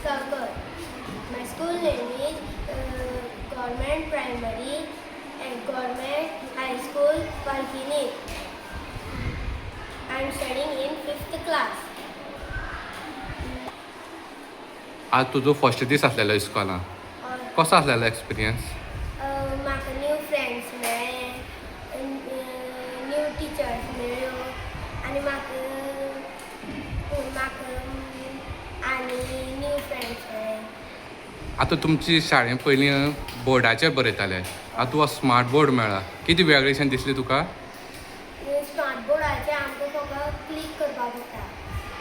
Usgaonkar. My school name is Government Primary and Government High School, Valpini. I am studying in 5th class. आज तुजो first दीस आसलेलो इस्कॉलान, कसो आसलेलो experience? म्हाका न्यू फ्रेंड्स मेळ्ळे, न्यू टिचर्स मेळ्ळ्यो आनी म्हाका म्हाका आनी न्यू फ्रेंड्स मेळ्ळे. आतां तुमची शाळेंत पयलीं बोर्डाचेर बरयताले, आतां तुका स्मार्ट बोर्ड मेळ्ळा, कितें वेगळेशें दिसलें तुका? स्मार्ट बोर्डाचेर आमकां फकत क्लीक करपाक पडटा.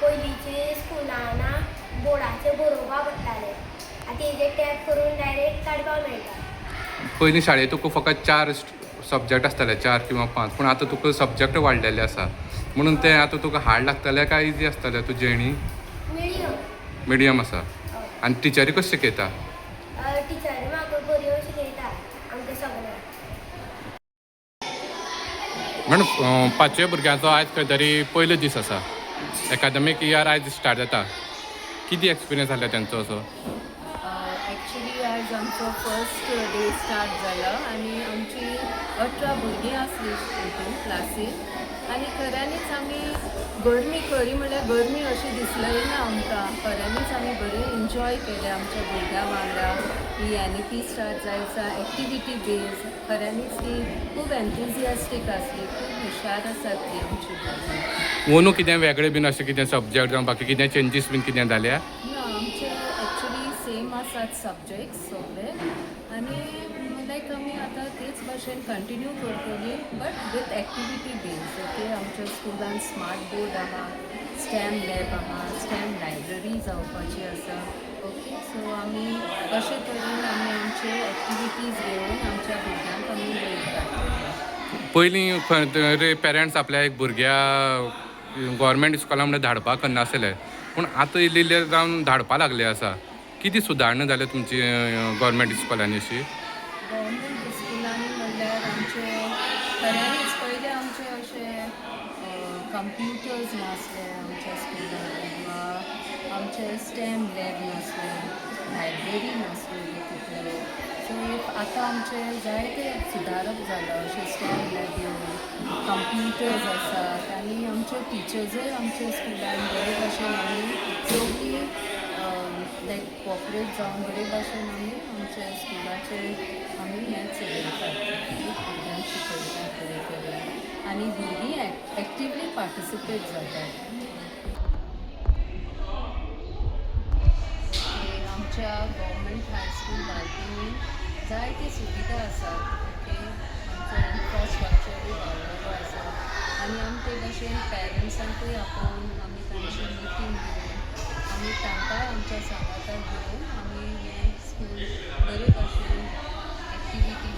पयलींचे स्कुलान बोर्डाचेर बरोवपाक पडटालें, आतां हेजेर टॅप करून डायरेक्ट काडपाक मेळटा. पयलीं शाळेंत तुका फकत चार सब्जॅक्ट आसताले, चार किंवा पांच, पूण आतां तुका सब्जॅक्ट वाडलेले आसा, म्हणून तें आतां तुका हार्ड लागतलें काय इजी आसतलें तुजें? हेणी मिडियम. मिडियम आसा. आनी टिचरी कशें शिकयता? टिचरी म्हाका बऱ्यो शिकयता आमकां सगळ्यांक. मॅडम, पांचव्या भुरग्यांचो आयज खंय तरी पयलो दीस आसा, एकादमीक इयर आयज स्टार्ट जाता, कितें एक्सपिरियन्स आसलो तेंचो असो? एक्चुली आयज आमचो फर्स्ट डे स्टार्ट जाला आनी आमची 18 भुरगीं आसली हितून क्लासीन आनी खऱ्यांनीच आमी गरमी, खरी म्हणल्यार गरमी अशी दिसली ना आमकां. खऱ्यांनीच आमी बरें एन्जॉय केलें आमच्या भुरग्यां वांगडा. ही एनईपी स्टार्ट जायचा एक्टिविटी बेज, खऱ्यांनीच ती खूब एन्थुजियास्टीक आसली, खूब हुशार आसात ती आमची भुरगीं. अंदू कितें वेगळें बीन अशें कितें सब्जॅक्ट जावं बाकी कितें चेंजीस बीन कितें जाल्या? ना, आमचे एक्चुली सेम आसात सब्जेक्ट्स सगळे आनी लायक आमी आतां तेच भाशेन कंटिन्यू करतली, but with activity base. Okay, आमच्या स्कुलान स्मार्ट बोर्ड आहा, स्टॅम लॅब आहा, स्टॅम लायब्ररी जावपाची आसा. ओके, सो आमी अशे तरेन आमी आमचे एक्टिविटीज घेवन आमच्या भुरग्यांक आमी वयर काडटले. पयलीं खंय तरी पेरंट्स आपल्या एक भुरग्या गोवोरमेंट इस्कॉलान म्हणल्यार धाडपाक करनासले, पूण आतां इल्ले इल्ले जावन धाडपा लागले आसा. कितें सुदारणां जाल्या तुमची गोवोरमेंट इस्कॉलांनी अशी? गव्हर्मेंट स्कुलांनी म्हणल्यार आमचे खऱ्यांनीच पयलें आमचे अशे कंप्युटर्स नासले आमच्या स्कुलान वा आमचे स्टॅम लॅब नासले, लायब्ररी नासलेली तितली. सो आतां आमचे जायते सुदारप जाला, अशें स्टॅम लॅब येवन कंप्युटर्स आसात आनी आमचे टिचर्सूय आमच्या स्कुलान बरे भाशेन आमी सगळीं लायक कॉपरेट जावन बरे भाशेन आमी आमच्या स्कुलाचे आमी हें चलयतात, भुरग्यांक शिकयतात बरे तरेन आनी भुरगीं एक्टिवली पार्टिसिपेट जातात. आमच्या गव्हर्मेंट हायस्कूल बालदिनी जायते सुविधा आसात. ओके, आमचो इन्फ्रास्ट्रक्चरूय बरो आसा आनी आमी ते भाशेन पेरंट्सांकूय आपोवन आमी तांची मिटींग घेवन आमी तांकांय आमच्या सांगाताक घेवन आमी हें स्कूल बरे भाशेन एक्टिविटी